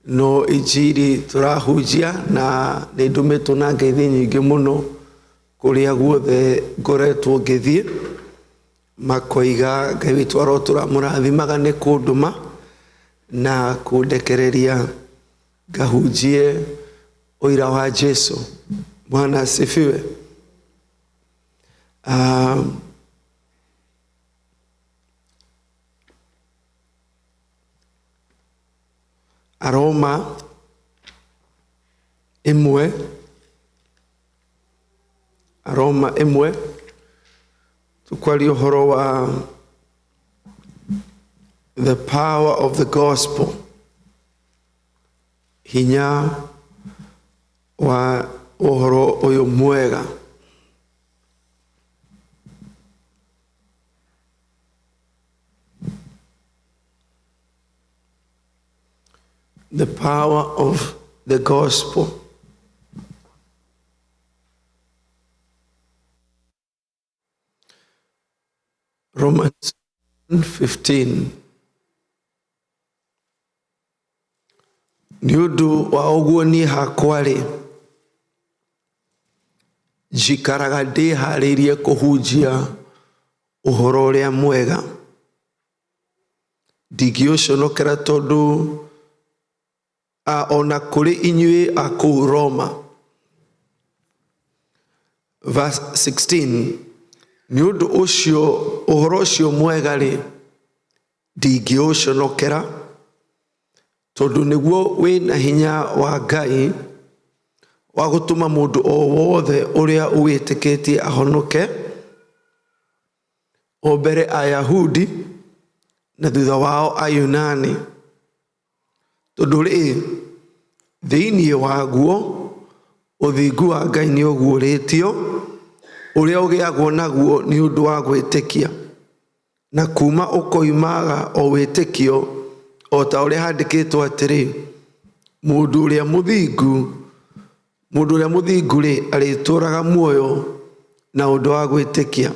No injiri tũrahunjia na nĩ ndũmĩtwo na ngeithi nyingĩ mũno kũrĩa guothe ngoretwo ngĩthiĩ. Makoiga Ngai witũ arotũra mũrathimaga nĩ kũndũma na kũndekereria ngahunjie ũira wa Jesu. Bwana asifiwe. Aroma ĩmwe, Aroma ĩmwe, tũkwaria ũhoro wa the power of the gospel, hinya wa ũhoro ũyũ mwega. The power of the gospel. Romans 15. Nĩ ũndũ wa ũguo niĩ hakwa-rĩ, njikaraga ndĩharĩirie kũhunjia ũhoro ũrĩa mwega. Ndingĩũconokera tondũ ona kũrĩ inyuĩ a kũu Roma. Verse 16, nĩ ũndũ ũcio ũhoro ũcio mwega-rĩ, ndingĩũconokera, tondũ nĩguo wĩ na hinya wa Ngai wa gũtũma mũndũ o wothe ũrĩa ũwĩtĩkĩtie ahonoke, o mbere Ayahudi na thutha wao Ayunani. Tondũ rĩ, thĩinĩ waguo ũthingu wa Ngai nĩ ũguũrĩtio, ũrĩa ũgĩagwo naguo nĩ ũndũ wa gwĩtĩkia, na kuuma ũkoimaga o wĩtĩkio, o ta ũrĩa handĩkĩtwo atĩrĩ, mũndũ ũrĩa mũthingu, mũndũ ũrĩa mũthingu-rĩ, arĩtũũraga muoyo na ũndũ wa gwĩtĩkia.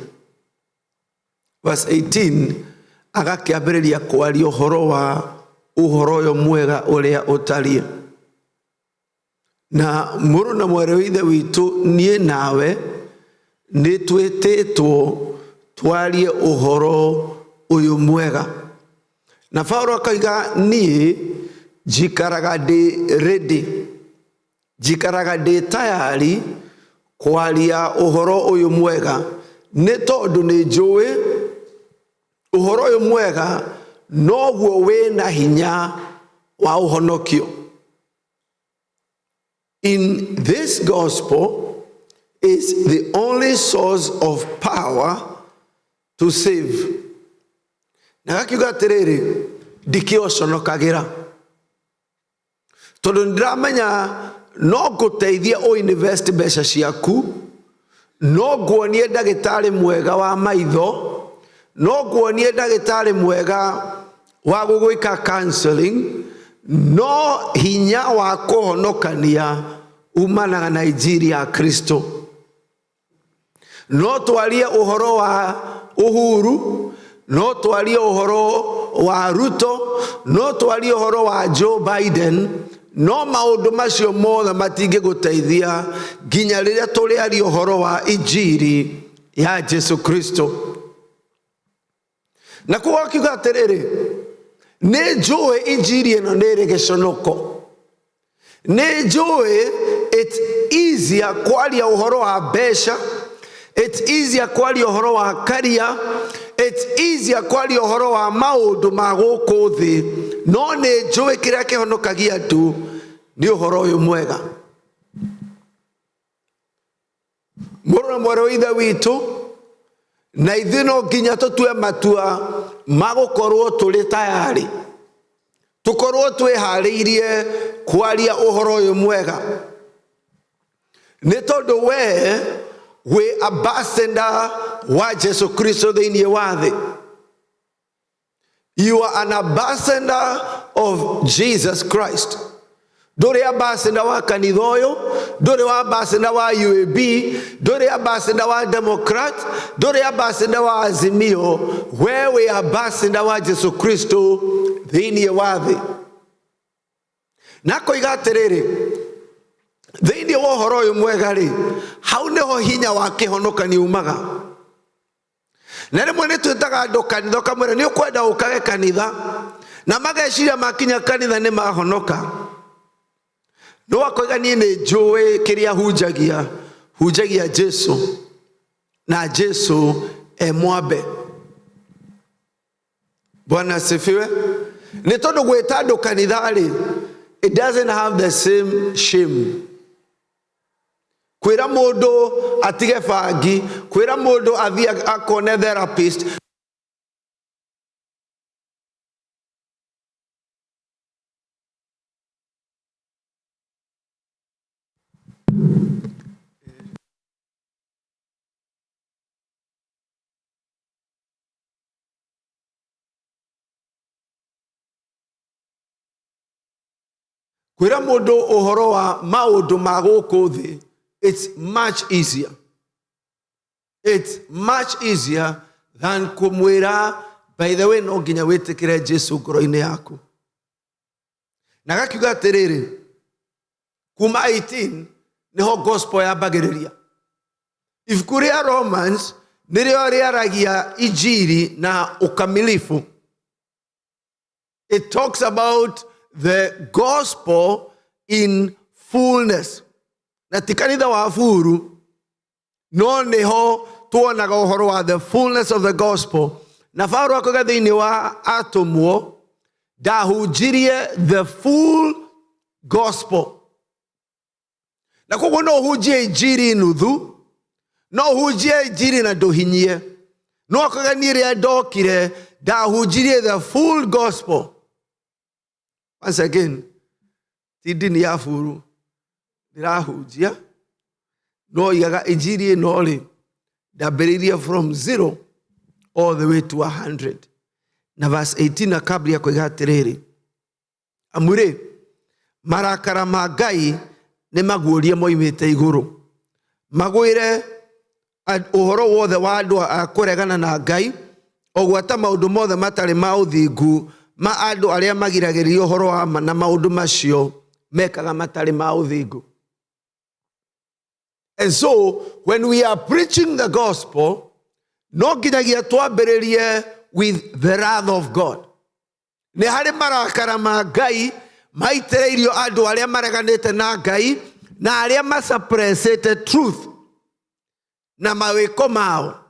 Verse 18 agakĩambĩrĩria kwaria ũhoro wa ũhoro ũyũ mwega ũrĩa ũtariĩ. Na mũrũ na mwarĩ wa ithe witũ, niĩ nawe nĩ twĩtĩtwo twarie ũhoro ũyũ mwega. Na Paulo akoiga niĩ njikaraga ndĩ ready, njikaraga ndĩ tayari kwaria ũhoro ũyũ mwega, nĩ tondũ nĩ njũĩ ũhoro ũyũ mwega noguo wĩna hinya wa ũhonokio. In this gospel is the only source of power to save. Na gakiuga atĩrĩrĩ, ndikĩoconokagĩra tondũ nĩndĩramenya no ngũteithie ũ invest mbeca ciaku, no nguonie ndagĩtarĩ mwega wa maitho, no nguonie ndagĩtarĩ mwega wa gũgwĩka counseling, no hinya wa kũhonokania umanaga na injiri ya Kristo. No twarie ũhoro wa Uhuru, no twarie ũhoro wa Ruto, no twarie ũhoro wa Joe Biden, no maũndũ macio mothe matingĩgũteithia nginya rĩrĩa tũrĩaria ũhoro wa injiri ya Jesu Kristo. Na koguo akiuga atĩrĩrĩ, nĩ njũĩ injiri ĩno nĩ ĩrĩ gĩconoko, nĩ njũĩ it's easier kwaria ũhoro wa mbeca, it's easier kwaria ũhoro wa karia, it's easier kwaria ũhoro wa maũndũ ma gũkũ thĩ, no nĩ njũĩ kĩrĩa kĩhonokagia andũ nĩ ũhoro ũyũ mwega. Mũrũ na mwarĩ wa ithe witũ, na ithuĩ no nginya tũtue matua ma gũkorwo tũrĩ tayarĩ, tũkorwo twĩharĩirie kwaria ũhoro ũyũ mwega, nĩ tondũ we wĩ ambassador wa Jesu Kristo thĩinĩ wa thĩ. You are an ambassador of Jesus Christ. Ndũrĩ ambassador wa kanitha ũyũ, ndũrĩ wa ambassador wa UAB, ndũrĩ ambassador wa Democrat, ndũrĩ ambassador wa Azimio, we wĩ ambassador wa Jesu Kristo thĩinĩ wa thĩ. Na akoiga atĩrĩrĩ, thĩinĩ wa ũhoro ũyũ mwega rĩ, hau nĩho hinya wa kĩhonokani umaga. Na rĩmwe nĩ twĩtaga andũ kanitha, ũkamwĩra nĩ ũkwenda ũkage kanitha, na mageciria makinya kanitha nĩ mahonoka. No akoiga niĩ nĩ njũĩ kĩrĩa hunjagia, hunjagia Jesu, na Jesu e mwambe. Bwana asifiwe. Nĩ tondũ gwĩta andũ kanitha rĩ, it doesn't have the same shame. Kwĩra mũndũ atige bangi, kwĩra mũndũ athiĩ akone therapist, kwĩra mũndũ ũhoro wa maũndũ ma gũkũ thĩ, it's much easier. It's much easier than kũmwĩra by the way no nginya wĩtĩkĩre Jesu ngoro-inĩ yaku. Na gakiuga atĩrĩrĩ, kuma 18 nĩho gospel yambagĩrĩria. Ibuku rĩa Romans nĩrĩo rĩaragia injiri na ũkamilifu. It talks about the gospel in fullness. Na ti kanitha wa buru, no nĩho tuonaga ũhoro wa the fullness of the gospel. Na Paulo akoiga thĩinĩ wa atũmwo, ndahunjirie the full gospel. Na koguo no ũhunjie injiri nuthu, no ũhunjie injiri na ndũhinyie. No akoiga niĩ rĩrĩa ndokire ndahunjirie the full gospel. Once again, ti ndini ya buru ndĩrahunjia, no igaga injiri ĩno rĩ, ndambĩrĩirie from 0 all the way to 100. Na verse 18 akambĩrĩria koiga atĩrĩrĩ, amu rĩ, marakara ma Ngai nĩ maguũrie moimĩte igũrũ, magwĩre ũhoro wothe wa andũ a kũregana na Ngai, o gwata maũndũ mothe matarĩ ma ũthingu ma andũ arĩa magiragĩrĩria ũhoro wa ma na maũndũ macio mekaga matarĩ ma ũthingu. And so when we are preaching the gospel, no nginyagia twambĩrĩrie with the wrath of God. Nĩ harĩ marakara ma Ngai maitĩrĩirio andũ arĩa mareganĩte na Ngai na arĩa masuppressĩte truth na mawĩko mao.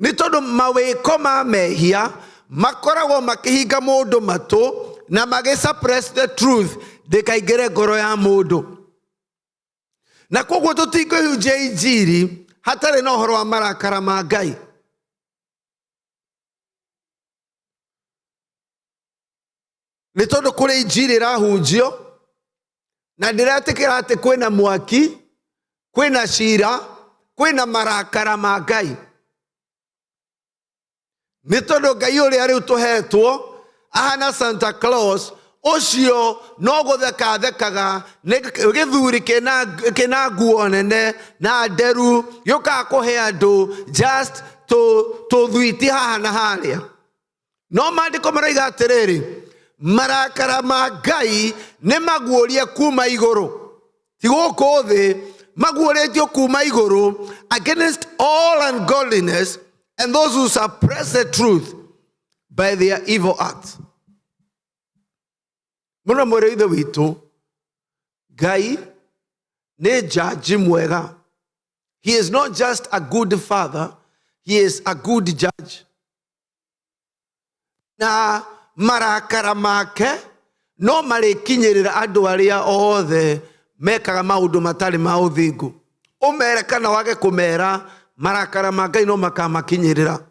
Nĩ tondũ mawĩko ma mehia makoragwo makĩhinga mũndũ matũ na magĩ suppress the truth ndĩkaingĩre ngoro ya mũndũ. Na koguo tũtingĩhunjia injiri hatarĩ na ũhoro wa marakara ma Ngai. Nĩ tondũ kũrĩ injiri ĩrahunjio na ndĩretĩkĩra atĩ kwĩna mwaki, kwĩna cira, kwĩna marakara ma Ngai. Nĩ tondũ Ngai ũrĩa rĩu tũhetwo ahana Santa Claus, ũcio no gũtheka athekaga, nĩ gĩthuri kĩna nguo nene na nderu, gĩũkaga kũhe andũ just tũthwiti haha na harĩa. No maandĩko maroiga atĩrĩrĩ, marakara ma Ngai nĩ maguũrie kuma igũrũ, ti gũkũ thĩ, maguũrĩtio kuma igũrũ, against all ungodliness and those who suppress the truth by their evil acts. Mũno mwĩrĩ ithe witũ, Ngai nĩ jaji mwega. He is not just a good father, he is a good judge. Na marakara make no marĩkinyĩrĩra andũ arĩa othe mekaga maũndũ matarĩ ma ũthingu. Ũmere kana wage kũmera, marakara ma Ngai no makamakinyĩrĩra.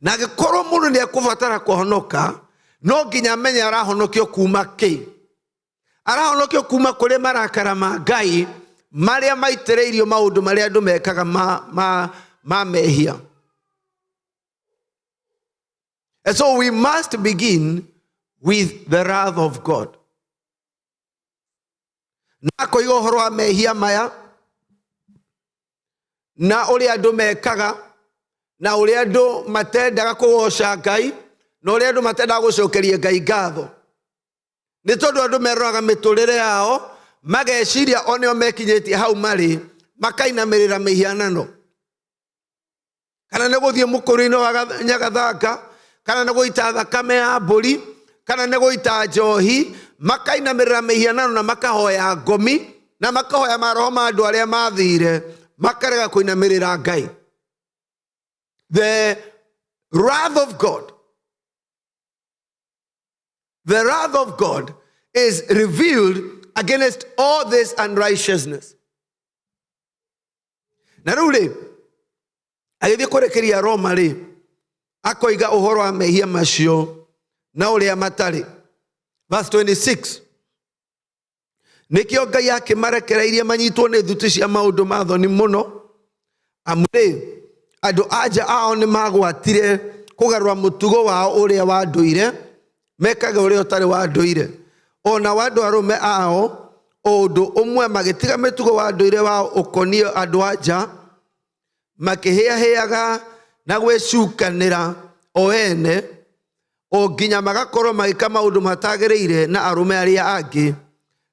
Na angĩkorwo mũndũ nĩ ekũbatara kũhonoka, no nginya amenye arahonokio kuma kĩ. Arahonokio kuma kũrĩ marakara ma Ngai marĩa maitĩrĩirio maũndũ marĩa andũ mekaga ma mehia. And so we must begin with the wrath of God. Na akoiga ũhoro wa mehia maya na ũrĩa andũ mekaga na ũrĩa andũ matendaga kũgoca Ngai na ũrĩa andũ matendaga gũcokeria Ngai ngatho. Nĩ tondũ andũ meroraga mĩtũrĩre yao mageciria o nĩo mekinyĩtie hau marĩ, makainamĩrĩra mĩhianano, kana nĩ gũthiĩ mũkũrũ-inĩ wa Nyagathanga, kana nĩ gũita thakame ya mbũri, kana nĩ gũita njohi, makainamĩrĩra mĩhianano na makahoya ngomi na makahoya maroho ma andũ arĩa mathire, makarega kũinamĩrĩra Ngai. The wrath of God, the wrath of God is revealed against all this unrighteousness. Na rĩu rĩ, agĩthiĩ kũrekeria Roma rĩ, akoiga ũhoro wa mehia macio na ũrĩa matarĩ. Verse 26, Nĩkĩo Ngai akĩmarekereirie manyitwo nĩ thuti cia maũndũ ma thoni mũno, amu rĩ, andũ anja ao nĩ magwatire kũgarũra mũtugo wao ũrĩa wa ndũire, mekage ũrĩa ũtarĩ wa ndũire. O nao andũ arũme ao o ũndũ ũmwe magĩtiga mĩtugo wa ndũire wao ũkoniĩ andũ anja, makĩhĩahĩaga na gwĩcukanĩra o ene, o nginya magakorwo magĩka maũndũ matagĩrĩire na arũme arĩa angĩ,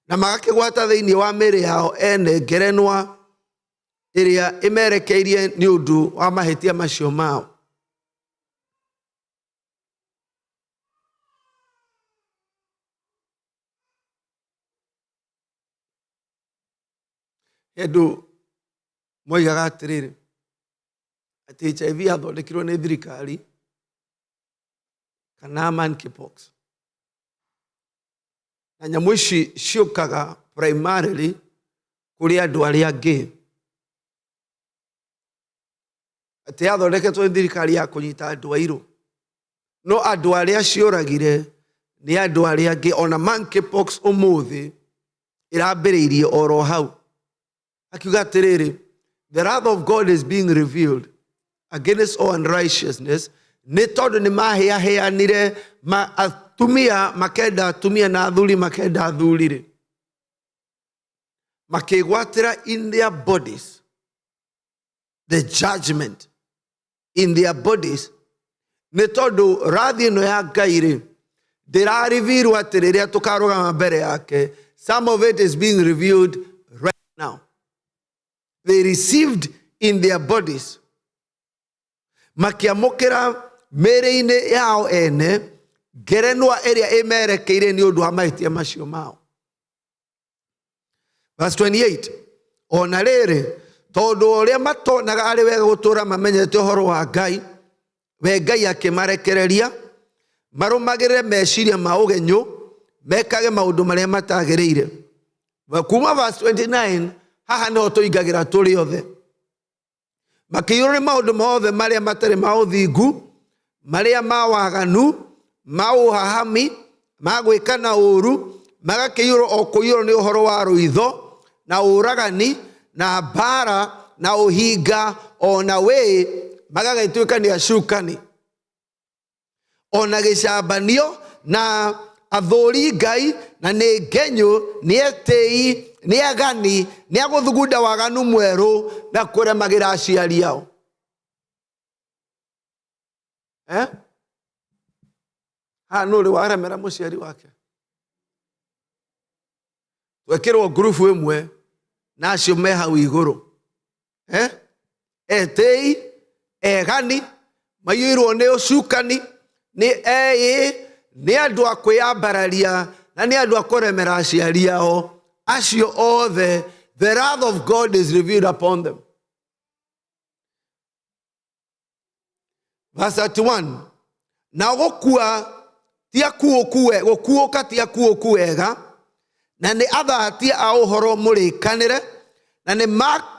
na magakĩgwata thĩinĩ wa mĩĩrĩ yao ene ngerenwa ĩrĩa ĩmerekeirie nĩ ũndũ wa mahĩtia macio mao. Andũ moigaga atĩrĩrĩ, atĩ HIV yathondekirwo nĩ thirikari kana monkeypox, na nyamũ ici ciũkaga primarily kũrĩ andũ arĩa angĩ, atĩ yathondeketwo nĩ thirikari ya kũnyita andũ airũ, no andũ arĩa ciũragire nĩ andũ arĩa angĩ. Ona monkeypox ũmũthĩ ĩrambĩrĩirie oro hau. Akiuga atĩrĩrĩ, the wrath of God is being revealed against all unrighteousness, nĩ tondũ nĩ mahĩahĩanire atumia makenda atumia na athuri makenda athuri rĩ, makĩgwatĩra in their bodies the judgment in their bodies, nĩ tondũ rathi ĩno ya Ngai rĩ, ndĩrarivirwo atĩ rĩrĩa tũkarũgama mbere yake. Some of it is being revealed right now. They received in their bodies, makĩamũkĩra mĩĩrĩ-inĩ yao ene ngerenwa ĩrĩa ĩmerekeire nĩ ũndũ wa mahĩtia macio mao. Verse 28, ona rĩrĩ, tondũ ũrĩa matonaga arĩ wega gũtũũra mamenyete ũhoro wa Ngai, we Ngai akĩmarekereria marũmagĩrĩre meciria ma ũgenyũ, mekage maũndũ marĩa matagĩrĩire. Kuma verse 29 haha nĩho tũingagĩra tũrĩ othe. Makĩiyũrwo nĩ maũndũ mothe marĩa matarĩ ma ũthingu, marĩa ma waganu, ma ũhahami, ma gwĩka na ũũru, magakĩiyũrwo o kũiyũrwo nĩ ũhoro wa rũitho na ũragani na mbara na ũhinga o na wĩĩ, magagĩtuĩka nĩ acukani ona gĩcambanio na athũri Ngai, na nĩ ngenyũ, nĩ etĩi, nĩ agani, nĩ agũthugunda waganu mwerũ na kũremagĩra aciari ao. Eh? Haha nũ ũrĩ waremera mũciari wake? Twekĩrwo ngurubu ĩmwe na acio me hau igũrũ. Eh? Etĩi, egani, maiyũirwo nĩ ũcukani, nĩ eĩ, nĩ andũ a kwĩyambararia na nĩ andũ a kũremera aciari ao. Acio othe, the wrath of God is revealed upon them. Verse 31, nao gũkua ti akuũku gũkuũka ti akuũku wega, na nĩ athatia a ũhoro mũrĩkanĩre, na nĩ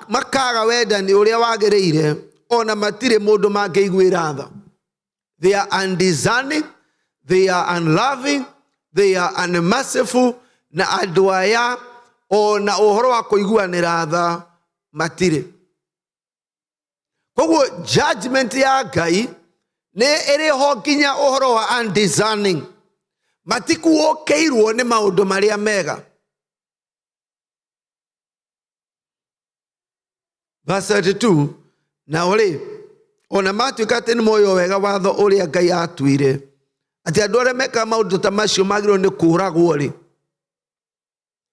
makaga wendani ũrĩa wagĩrĩire, ona matirĩ mũndũ mangĩiguĩra tha. They are undiscerning, they are unloving, they are unmerciful, na andũ aya ona ũhoro wa kũiguanĩra tha matirĩ. Koguo judgment ya Ngai nĩ ĩrĩ ho nginya ũhoro wa undiscerning, matikuũkĩirwo nĩ maũndũ marĩa mega. Verse 32, nao rĩ, ona matuĩka atĩ nĩ moĩ o wega watho ũrĩa Ngai atuire atĩ andũ arĩa mekaga maũndũ ta macio magĩrĩirwo nĩ kũũragwo rĩ,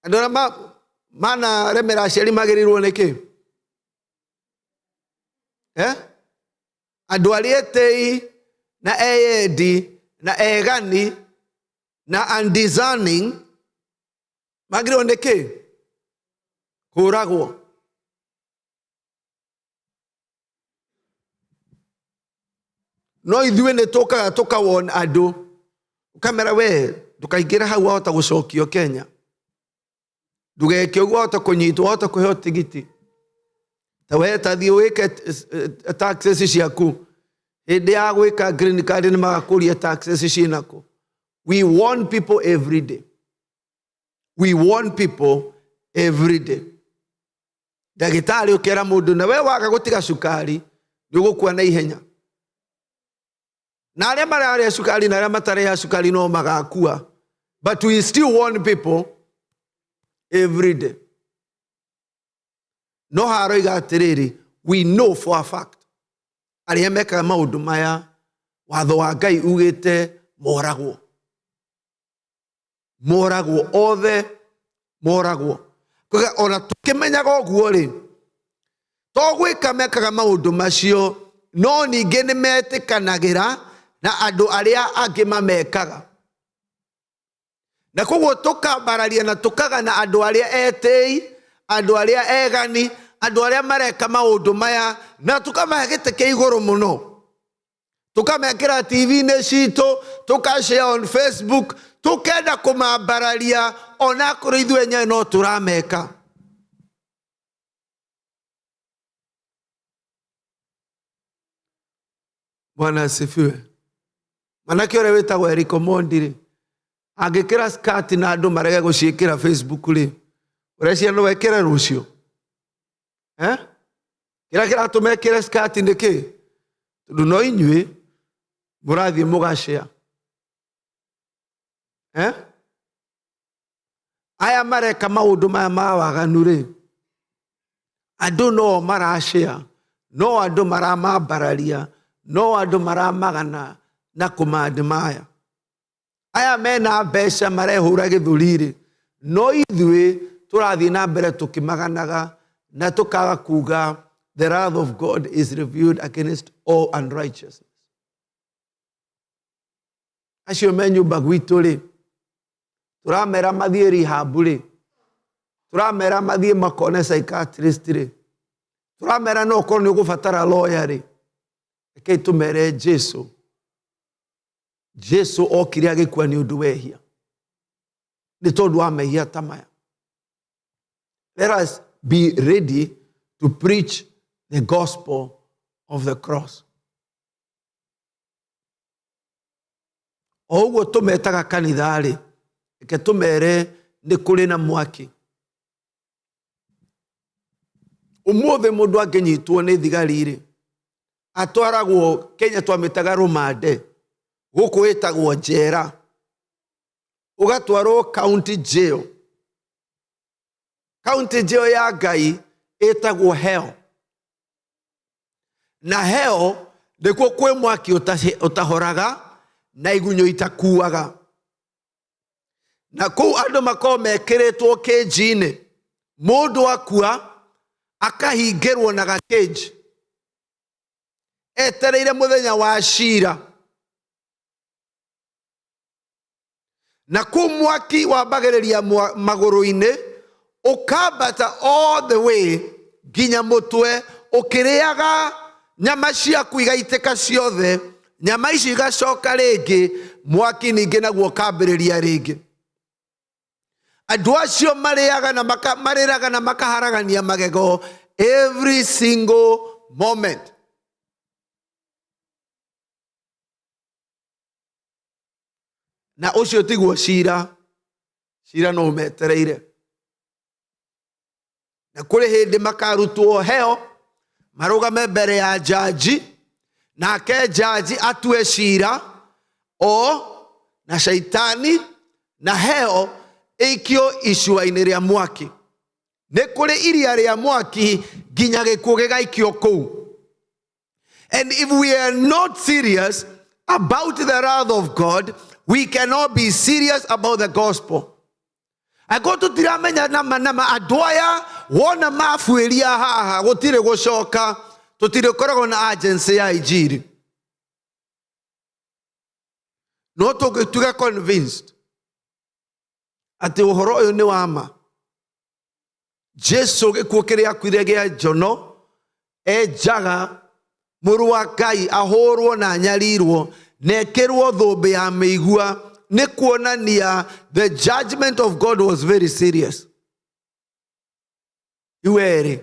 Andũ arĩa manaremera aciari magĩrĩirwo nĩ kĩ? Eh? Andũ arĩa etĩi na eyendi na egani na undiscerning magĩrĩirwo nĩ kĩ? Kũragwo. No ithuĩ nĩ tũkaga tũkawon andũ, ũkamera we ndũkaingĩre hau, wahota gũcokio Kenya, ndũgeke ũguo, wahota kũnyitwo, wahota kũheo tigiti. Ta we tathiĩ wĩke taxes ciaku, hĩndĩ ya gwĩka green card nĩ magakũria taxes ciĩnakũ. We warn people every day, we warn people every day. Ndagĩtarĩ ũkera mũndũ na we waga gũtiga cukari nĩ ũgũkua na ihenya, na arĩa mararĩa cukari na arĩa matarĩa cukari no magakua, but we still warn people every day. No haroiga atĩrĩrĩ, we know for a fact arĩa mekaga maũndũ maya watho wa Ngai ugĩte moragwo, moragwo othe, moragwo. Kuga ona tũkĩmenyaga ũguo rĩ, to gwĩka mekaga maũndũ macio, no ningĩ nĩ metĩkanagĩra na andũ arĩa angĩ mamekaga, na koguo tũkambararia na tũkagana andũ arĩa etĩi, andũ arĩa egani, andũ arĩa mareka maũndũ maya, na tũkamahe gĩtĩ kĩa igũrũ mũno, tũkamekĩra TV-inĩ citũ, tũkashare on Facebook, tũkenda kũmambararia ona akorwo ithuĩ enyewe no tũrameka. Bwana asifiwe. Manake ũrĩa wĩtagwo Eric Omondi rĩ, angĩkĩra skirt na andũ marege gũciĩkĩra Facebook rĩ, ũreciria no wekĩre rũciũ? Eh? Kĩrĩa kĩratũma ĩkĩre skirt nĩ kĩ? Tondũ no inyuĩ mũrathiĩ mũgacĩa. Eh? Aya mareka maũndũ maya ma waganu rĩ, andũ no maracĩa, no andũ maramambararia, no andũ maramagana na kũmandimaya. Aya mena mbeca marehũra gĩthũri rĩ, no ithuĩ tũrathiĩ na mbere tũkĩmaganaga na tũkaga kuga the wrath of God is revealed against all unrighteousness. Acio me nyũmba gwitũ rĩ, tũramera mathiĩ rehab rĩ, tũramera mathiĩ makone psychiatrist rĩ, tũramera no ũkorwo nĩ ũgũbatara lawyer rĩ, rekei tũmere Jesu. Jesu okire agĩkua nĩ ũndũ wehia, nĩ tondũ wa mehia ta maya. Let us be ready to preach the gospel of the cross. O ũguo tũmetaga kanitha-rĩ, reke tũmere nĩ kũrĩ na mwaki. Ũmũthĩ mũndũ angĩnyitwo nĩ thigari-rĩ, atwaragwo Kenya twamĩtaga rũmande, gũkũ ĩtagwo njera, ũgatwarwo county jail. County jail ya Ngai ĩtagwo hell, na hell nĩkuo kwĩ mwaki ũtahoraga na igunyũ itakuaga, na kũu andũ makoragwo mekĩrĩtwo kĩnji-inĩ. Mũndũ akua akahingĩrwo na gakĩnji etereire mũthenya wa cira, na kũu mwaki wambagĩrĩria magũrũ-inĩ ũkambata all the way nginya mũtwe, ũkĩrĩaga nyama ciaku igaitĩka ciothe. Nyama ici igacoka rĩngĩ mwaki ningĩ naguo ũkambĩrĩria rĩngĩ. Andũ acio marĩaga na marĩraga na makaharagania magego every single moment. Na ũcio tiguo cira, cira no ũmetereire, na kũrĩ hĩndĩ makarutwo heo marũgame mbere ya njanji, nake njanji atue cira o na caitani na heo ĩikio icua-inĩ rĩa mwaki. Nĩ kũrĩ iria rĩa mwaki nginya gĩkuũ gĩgaikio kũu. And if we are not serious about the wrath of God, we cannot be serious about the gospel. Angĩkorwo tũtiramenya nama nama andũ aya wona mabuĩria haha gũtirĩ gũcoka, tũtirĩkoragwo na agency ya injiri. No tũngĩtuĩka convinced atĩ ũhoro ũyũ nĩ wa ma, Jesu gĩkuũ kĩrĩa akuire gĩa njono enjaga mũrũ wa Ngai ahũrwo na anyarirwo na ekĩrwo thũmbĩ ya mĩigua, nĩ kuonania the judgment of God was very serious. Iwerĩ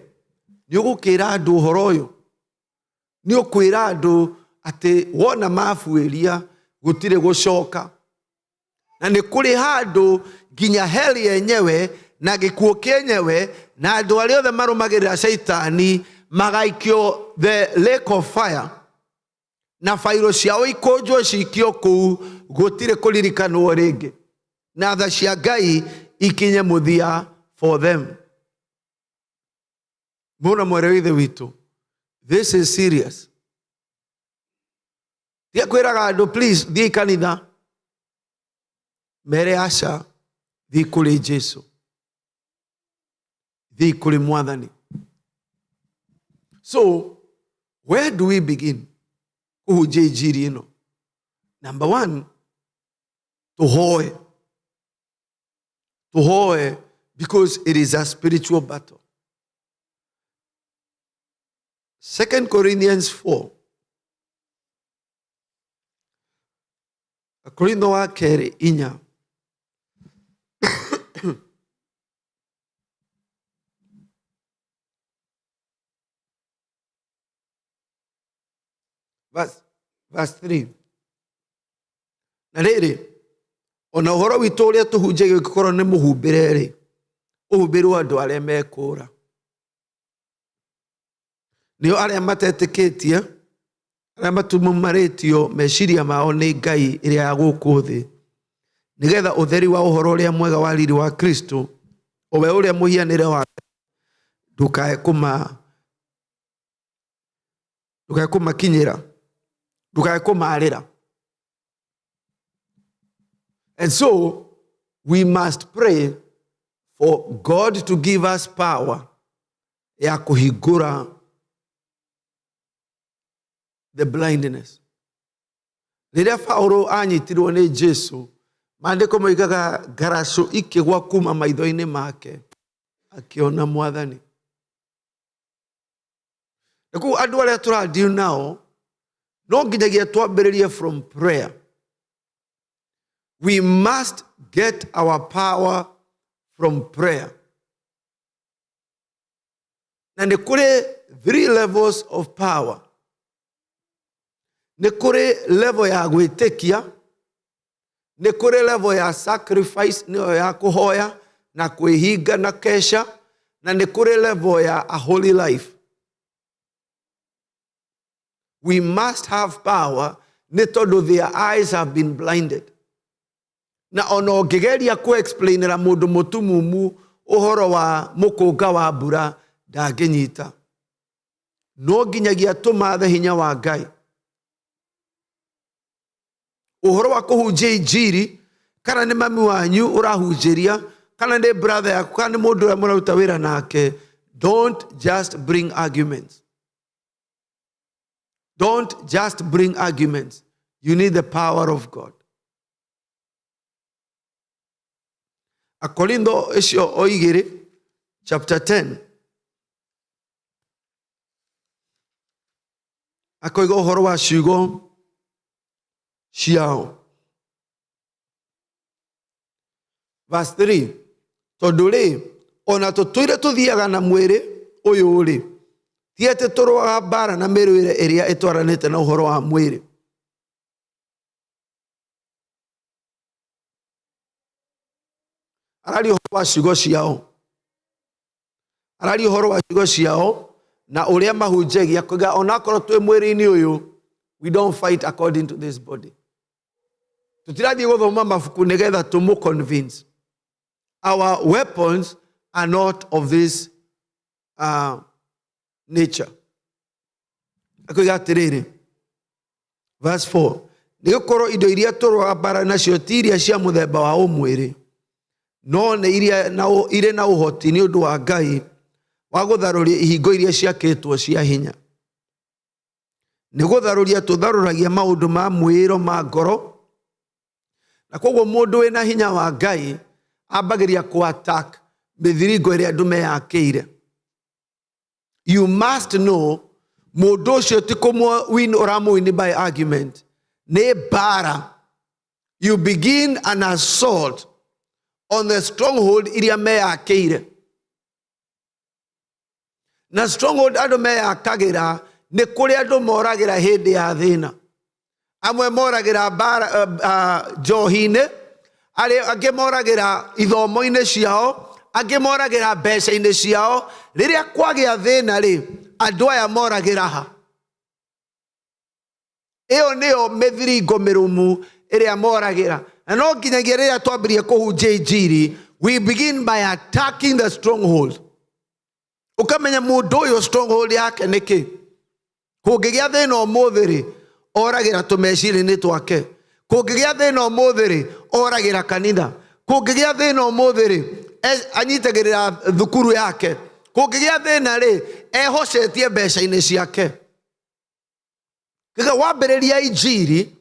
nĩ ũgũkĩra andũ ũhoro ũyũ, nĩ ũkwĩra andũ atĩ wona mabuĩria gũtirĩ gũcoka, na nĩ kũrĩ handũ nginya hell yenyewe na gĩkuũ kĩenyewe na andũ arĩa othe marũmagĩrĩra caitani magaikio the lake of fire, na bairo ciao ikũnjwo cikio kũu, gũtirĩ kũririkanwo rĩngĩ, na tha cia Ngai ikinye mũthia for them. Mũna mwere wa ithe witũ, this is serious. Tiga kwĩraga andũ please thiĩ kanitha, mere aca, thiĩ kũrĩ Jesu, thiĩ kũrĩ Mwathani. So where do we begin kũhunjia injiri ĩno? Number one, tũhoe. Tũhoe because it is a spiritual battle. 2 Corinthians 4. Akorintho wa kerĩ inya. Verse 3. Na rĩrĩ, ona ũhoro witũ ũrĩa tũhunjagia ũngĩkorwo nĩ mũhumbĩre-rĩ, ũhumbĩrwo andũ arĩa mekũũra. Nĩo arĩa matetĩkĩtie, arĩa matumumarĩtio meciria mao nĩ Ngai ĩrĩa ya gũkũ thĩ, nĩgetha ũtheri wa ũhoro ũrĩa mwega wa riri wa Kristo, o we ũrĩa mũhianĩre wa ndũkae ndũkae kũmakinyĩra, ndũkae kũmarĩra. And so we must pray for God to give us power ya kũhingũra the blindness. Rĩrĩa Paulo anyitirwo nĩ Jesu, maandĩko moigaga ngaracũ ikĩgwa kuma maitho-inĩ make, akĩona Mwathani. Na koguo andũ arĩa tũradeal nao no nginyagia twambĩrĩrie from prayer. We must get our power from prayer. Na nĩ kũrĩ 3 levels of power. Nĩ kũrĩ level ya gwĩtĩkia, nĩ kũrĩ level ya sacrifice, nĩyo ya kũhoya na kwĩhinga na kesha, na nĩ kũrĩ level ya a holy life. We must have power nĩ tondũ their eyes have been blinded. Na ona ũngĩgeria kũ-explainĩra mũndũ mũtumumu ũhoro wa mũkũnga wa mbura, ndangĩnyita. No nginyagia tũmathe hinya wa Ngai. Ũhoro wa kũhunjia injiri, kana nĩ mami wanyu ũrahunjĩria, kana nĩ brother yaku, kana nĩ mũndũ ũrĩa mũraruta wĩra nake, don't just bring arguments. Don't just bring arguments. You need the power of God. Akorintho icio o igĩrĩ, chapter 10. Akoiga ũhoro wa ciugo ciao. Verse 3. Tondũ rĩ, ona tũtũire tũthiaga na mwĩrĩ ũyũ rĩ, ti atĩ tũrũaga mbara na mĩrũĩre ĩrĩa ĩtwaranĩte na ũhoro wa mwĩrĩ. Araria ũhoro wa ciugo ciao. Araria ũhoro wa ciugo ciao na ũrĩa mahunjagia, kuga onakorwo twĩ mwĩrĩ-inĩ ũyũ, we don't fight according to this body. Tũtirathiĩ gũthoma mabuku nĩgetha tũmũ convince. Our weapons are not of this nature. Akoiga atĩrĩrĩ, verse 4, nĩgũkorwo indo iria tũrũaga mbara nacio ti iria cia mũthemba wa ũmwĩrĩ, No nĩ iria irĩ na ũhoti nĩ ũndũ wa Ngai wa gũtharũria ihingo iria ciakĩtwo cia hinya. Nĩ gũtharũria tũtharũragia maũndũ ma mwĩĩro ma ngoro, na koguo mũndũ wĩna hinya wa Ngai ambagĩria kũ attack mĩthiringo ĩrĩa andũ meyakĩire. You must know mũndũ ũcio ti kũmũ-win ũramũ-win by argument, nĩ mbara. You begin an assault on the stronghold iria meyakĩire. Na stronghold andũ meyakagĩra nĩ kũrĩ andũ moragĩra hĩndĩ ya thĩna. Amwe moragĩra mbara, njohi-inĩ, arĩa angĩ moragĩra ithomo-inĩ ciao, angĩ moragĩra mbeca-inĩ ciao. Rĩrĩa kwagĩa thĩna rĩ, andũ aya moragĩra ha? Ĩyo nĩyo mĩthiringo mĩrũmu ĩrĩa moragĩra. Na no nginyagia rĩrĩa twambirie kũhunjia injiri, we begin by attacking the stronghold. Ũkamenya mũndũ ũyũ stronghold yake nĩ kĩ. Kũngĩgĩa thĩna ũmũthĩ rĩ, oragĩra tũmeciria-inĩ twake. Kũngĩgĩa thĩna ũmũthĩ rĩ, oragĩra kanitha. Kũngĩgĩa thĩna ũmũthĩ rĩ, anyitagĩrĩra thukuru yake. Kũngĩgĩa thĩna rĩ, ehocetie mbeca-inĩ ciake. Kiga wambĩrĩria injiri,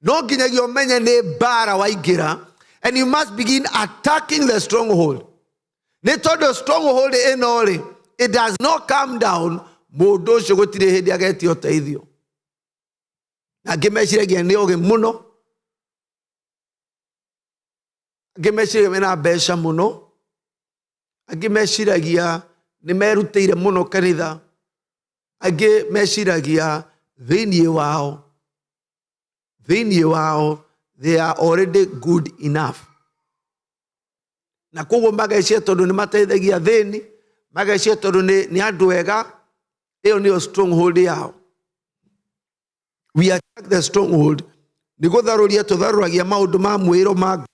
no nginyagia ũmenye nĩ mbara waingĩra, and you must begin attacking the stronghold. Nĩ tondũ stronghold ĩno rĩ, it does not come down, mũndũ ũcio gũtirĩ hĩndĩ agetia ũteithio. Na angĩ meciragia nĩ ogĩ mũno, angĩ meciragia mena mbeca mũno, angĩ meciragia nĩ merutĩire mũno kanitha, angĩ meciragia thĩinĩ wao they are already good enough. Na koguo mageciria tondũ nĩ mateithagia thĩni, mageciria tondũ nĩ andũ ega, ĩyo nĩyo stronghold yao. We attack the stronghold nĩ gũtharũria tũtharũragia maũndũ ma mwĩrũ ma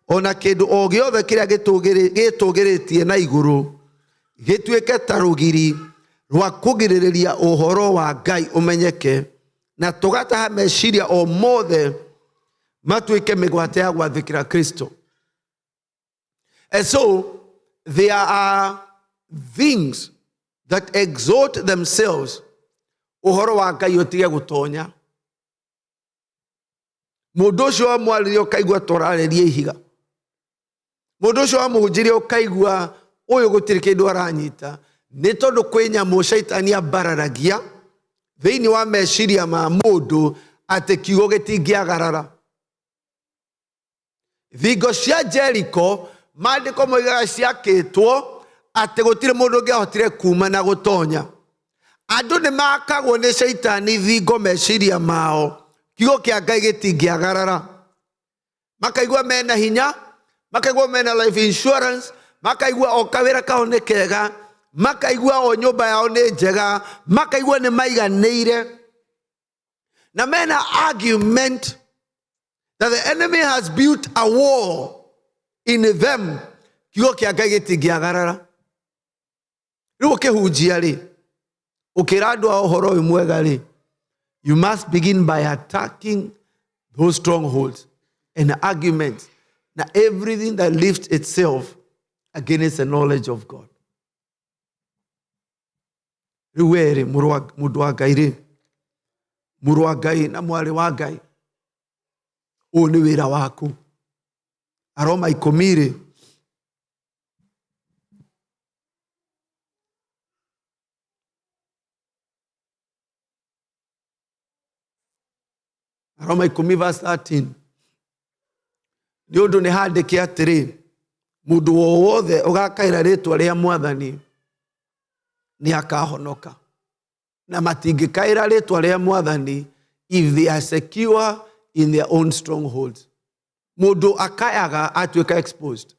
ona kĩndũ o gĩothe kĩrĩa gĩtũgĩrĩtie na igũrũ gĩtuĩke ta rũgiri rwa kũgirĩrĩria ũhoro wa Ngai ũmenyeke, na tũgataha meciria o mothe matuĩke mĩgwate ya gwathĩkĩra Kristo. And so there are things that exalt themselves ũhoro wa Ngai ũtige gũtonya. Mũndũ ũcio wamwarĩria ũkaigua tũrarĩria ihiga, mũndũ ũcio wamũhunjĩria ũkaigua ũyũ gũtirĩ kĩndũ aranyita, nĩ tondũ kwĩ nyamũ caitani ambararagia thĩinĩ wa meciria ma mũndũ atĩ kiugo gĩtingĩagarara. Thingo cia Jericho maandĩko moigaga ciakĩtwo atĩ gũtirĩ mũndũ ũngĩahotire kuma na gũtonya. Andũ nĩ makagwo nĩ caitani thingo meciria mao, kiugo kĩa Ngai gĩtingĩagarara. Makaigua mena hinya, makaigua mena life insurance, makaigua o kawĩra kao nĩ kega, makaigua o nyũmba yao nĩ njega, makaigua nĩ maiganĩire. Na mena argument that the enemy has built a wall in them, kiugo kĩa Ngai gĩtingĩagarara. Rĩu ũkĩhunjia rĩ, ũkĩra andũ a ũhoro ũyũ mwega rĩ, you must begin by attacking those strongholds and arguments na everything that lifts itself against the knowledge of God. Rĩu we rĩ, mũndũ wa Ngai rĩ, mũrũ wa Ngai na mwarĩ wa Ngai, ũyũ nĩ wĩra waku. Aroma ikũmi rĩ, Aroma ikũmi verse 13, nĩ ũndũ nĩ handĩke atĩrĩ, mũndũ o wothe ũgakaĩra rĩtwa rĩa Mwathani nĩ akahonoka. Na matingĩkaĩra rĩtwa rĩa Mwathani if they are secure in their own strongholds. Mũndũ akayaga atuĩka exposed.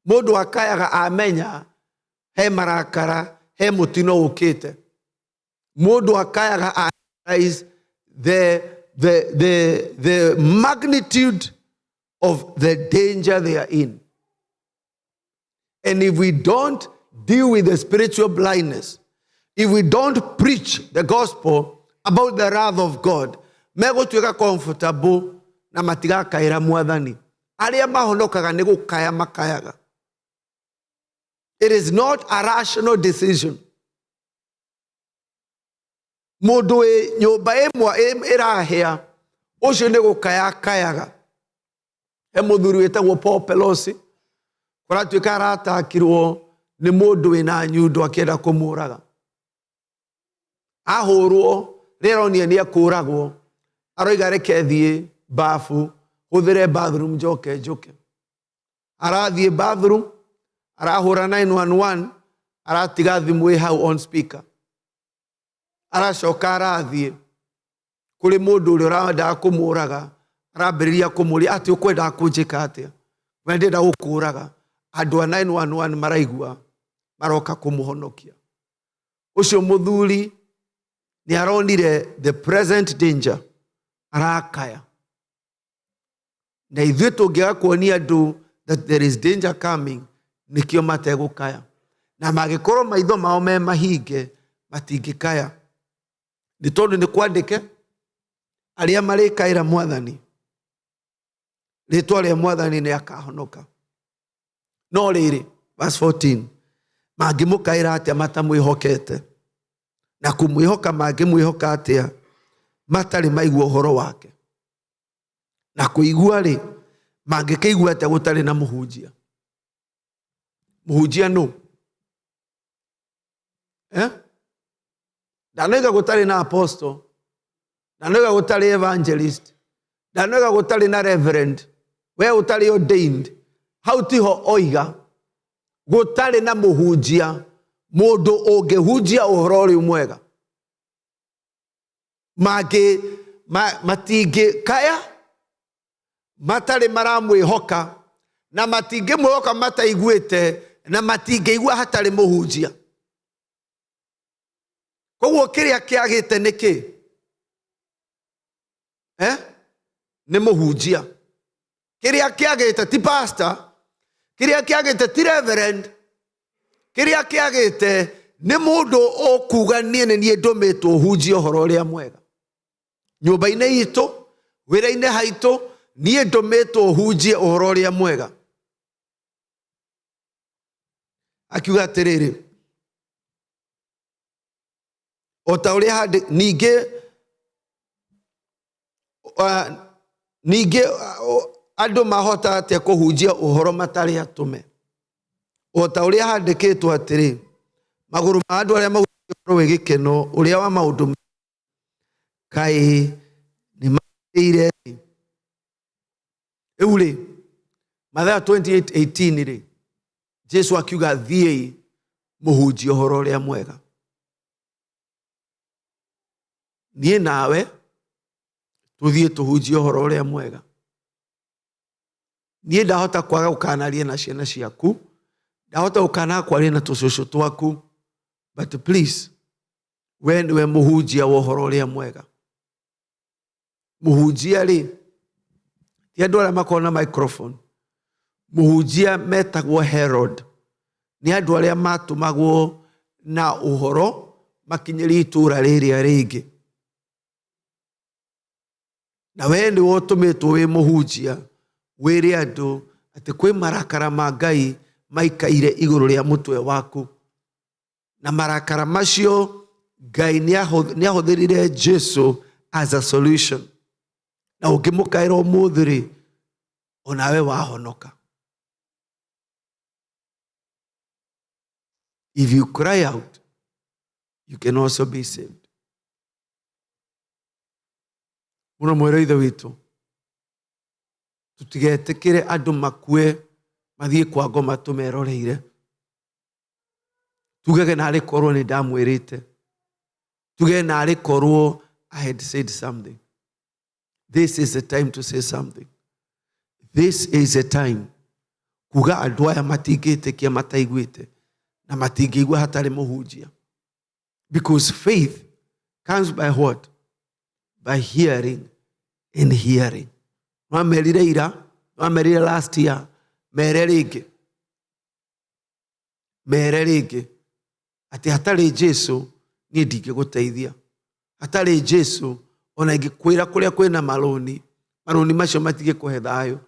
Mũndũ akayaga amenya he marakara, he mũtino ũkĩte. Mũndũ akayaga realize the magnitude of the danger they are in. And if we don't deal with the spiritual blindness, if we don't preach the gospel about the wrath of God, megũtuĩka comfortable na matigakaĩra Mwathani. Arĩa mahonokaga nĩ gũkaya makayaga. It is not a rational decision. Mũndũ wĩ nyũmba ĩmwe ĩrahĩa, ũcio nĩ gũkaya akayaga. He mũthuri wĩtagwo Paul Pelosi, kũratuĩka aratakirwo nĩ mũndũ wĩna nyundo akĩenda kũmũraga. Ahũrwo rĩrĩa aronire nĩ ekũragwo, aroiga reke thiĩ bafu, hũthĩre bathroom njoke njũke. Arathiĩ bathroom, arahũra 911, aratiga thimũ ĩ hau on speaker. Aracoka arathiĩ kũrĩ mũndũ ũrĩa ũrendaga kũmũraga, arambĩrĩria kũmũria atĩ ũkwendaga kũnjĩka atĩa, we ndĩrenda gũkũraga. Andũ a 911 maraigua maroka kũmũhonokia. Ũcio mũthuri nĩ aronire the present danger, arakaya. Na ithuĩ tũngĩaga kuonia andũ that there is danger coming, nĩkĩo mategũkaya. Na mangĩkorwo maitho mao me mahinge, matingĩkaya. Nĩ tondũ nĩ kwandĩke, arĩa marĩkaĩra mwathani, rĩtwa rĩa mwathani nĩ akahonoka. No rĩrĩ, verse 14, mangĩmũkaĩra atĩa matamwĩhokete? Na kũmwĩhoka mangĩmwĩhoka atĩa matarĩ maigua ũhoro wake? Na kũigua rĩ, mangĩkĩigua atĩa gũtarĩ na mũhunjia? Mũhunjia nũ? Eh? Ndanoiga gũtarĩ na apostle, ndanoiga gũtarĩ evangelist, ndanoiga gũtarĩ na reverend, we ũtarĩ ordained. Hau tiho oiga gũtarĩ na mũhunjia, mũndũ ũngĩhunjia ũhoro ũrĩa mwega. Mangĩ matingĩkaya matarĩ maramwĩhoka, na matingĩmwĩhoka mataiguĩte, na matingĩigua hatarĩ mũhunjia. Koguo kĩrĩa kĩagĩte nĩ kĩ? Nĩ mũhunjia. Kĩrĩa kĩagĩte ti pastor, kĩrĩa kĩagĩte ti reverend, kĩrĩa kĩagĩte nĩ mũndũ ũkuga niĩ nĩ niĩ ndũmĩtwo hunjie ũhoro ũrĩa mwega. Nyũmba-inĩ itũ, wĩra-inĩ haitũ, niĩ ndũmĩtwo hunjie ũhoro ũrĩa mwega. Akiuga atĩrĩrĩ, o ta ũrĩa handĩ ningĩ, ningĩ andũ mahota atĩa kũhunjia ũhoro matarĩ atũme? O ta ũrĩa handĩkĩtwo atĩrĩ, magũrũ ma andũ arĩa mahunjagia ũhoro wĩ gĩkeno ũrĩa wa maũndũ kaĩ nĩ magĩrĩire. Rĩu rĩ, Mathayo 28:18 rĩ, Jesu akiuga thiĩi mũhunjie ũhoro ũrĩa mwega. Niĩ nawe tũthiĩ tũhunjie ũhoro ũrĩa mwega. Niĩ ndahota kwaga gũkanaria na ciana ciaku, ndahota gũkana kwaria na tũcũcũ twaku, but please, we nĩwe mũhunjia wa ũhoro ũrĩa mwega. Mũhunjia rĩ, ti andũ arĩa makoragwo na microphone. Mũhunjia metagwo Herod. Nĩ andũ arĩa matũmagwo na ũhoro makinyĩrie itũũra rĩrĩa rĩngĩ. Na we nĩwe ũtũmĩtwo wĩ mũhunjia, wĩre andũ atĩ kwĩ marakara ma Ngai maikaire igũrũ rĩa mũtwe waku. Na marakara macio Ngai nĩ ahũthĩrire Jesu as a solution. Na ũngĩmũkaĩra ũmũthĩ rĩ, onawe wahonoka. If you cry out, you can also be saved. Mũno mwĩrĩ ithe witũ, tũtigetĩkĩre andũ makue mathiĩ kwa ngoma tũmeroreire. Tugage narĩ korwo nĩ ndamwĩrĩte, tuge narĩ korwo I had said something. This is the time to say something. This is the time kuga andũ aya matingĩtĩkia mataiguĩte, na matingĩigua hatarĩ mũhunjia. Because faith comes by what? By hearing and hearing. Nwamerire ira, nwamerire last year, mere rĩngĩ, mere rĩngĩ atĩ hatarĩ Jesu niĩ ndingĩgũteithia. Hatarĩ Jesu ona ingĩkwĩra kũrĩa kwĩna marũni, marũni macio matingĩkũhe thayũ.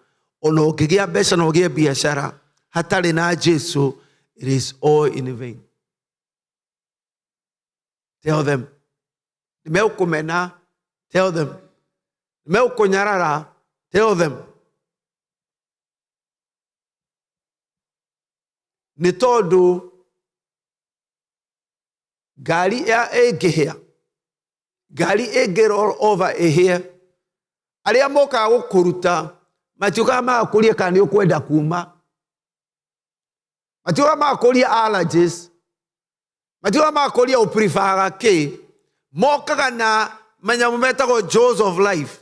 Ona ũngĩgĩa mbeca na ũgĩe biacara hatarĩ na Jesu, it is all in vain. Tell them. Nĩmegũkũmena, tell them. Nĩmegũkũnyarara, tell them. Nĩ tondũ ngari ya ĩngĩhĩa, ngari ĩngĩ roll over ĩhĩe, arĩa mokaga gũkũruta matiũkaga magakũria kana nĩ ũkwenda kuma, matiũkaga magakũria allergies, matiũkaga magakũria ũprefaga kĩ, mokaga na manyamũ metagwo jaws of life,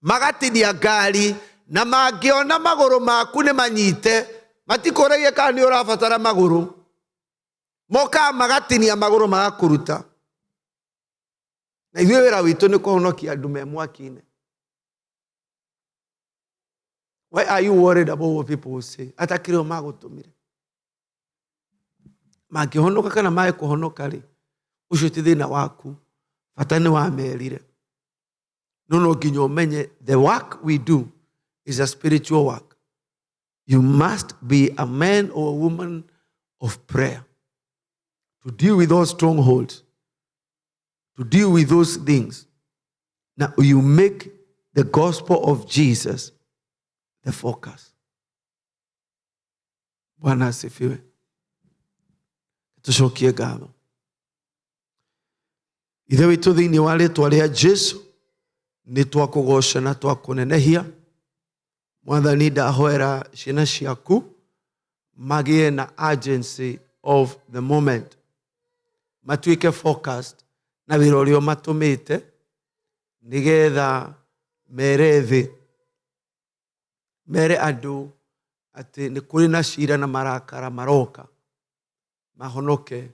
magatinia ngari, na mangĩona magũrũ maku nĩ manyite, matikũragia kana nĩ ũrabatara magũrũ, mokaga magatinia magũrũ magakũruta. Na ithuĩ wĩra witũ nĩ kũhonokia andũ me mwaki-inĩ. Why are you worried about what people will say? Atakĩrĩ o magũtũmire. Mangĩhonoka kana mage kũhonoka rĩ, ũcio ti thĩna waku, bata nĩ wamerire. No no nginya ũmenye the work we do is a spiritual work. You must be a man or a woman of prayer to deal with those strongholds, to deal with those things. Now you make the gospel of Jesus the focus. Bwana asifiwe. Tucokie ngatho. Ithe witũ thĩinĩ wa rĩtwa rĩa Jesu, nĩ twakũgoca na twakũnenehia. Mwathani, ndahoera ciana ciaku magĩe na urgency of the moment, matuĩke focused na wĩra ũrĩa ũmatũmĩte, nĩgetha mere thĩ, mere andũ atĩ nĩ kũrĩ na cira na marakara maroka, mahonoke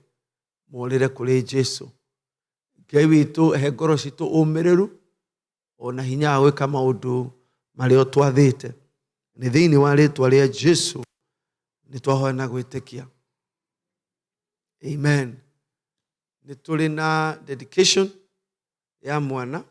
morĩre kũrĩ Jesu. Ngai witũ, he ngoro citũ ũmĩrĩru ona hinya wa gwĩka maũndũ marĩa ũtwathĩte. Nĩ thĩinĩ wa rĩtwa rĩa Jesu nĩ twahoya na gwĩtĩkia, amen. Nĩ tũrĩ na dedication ya mwana.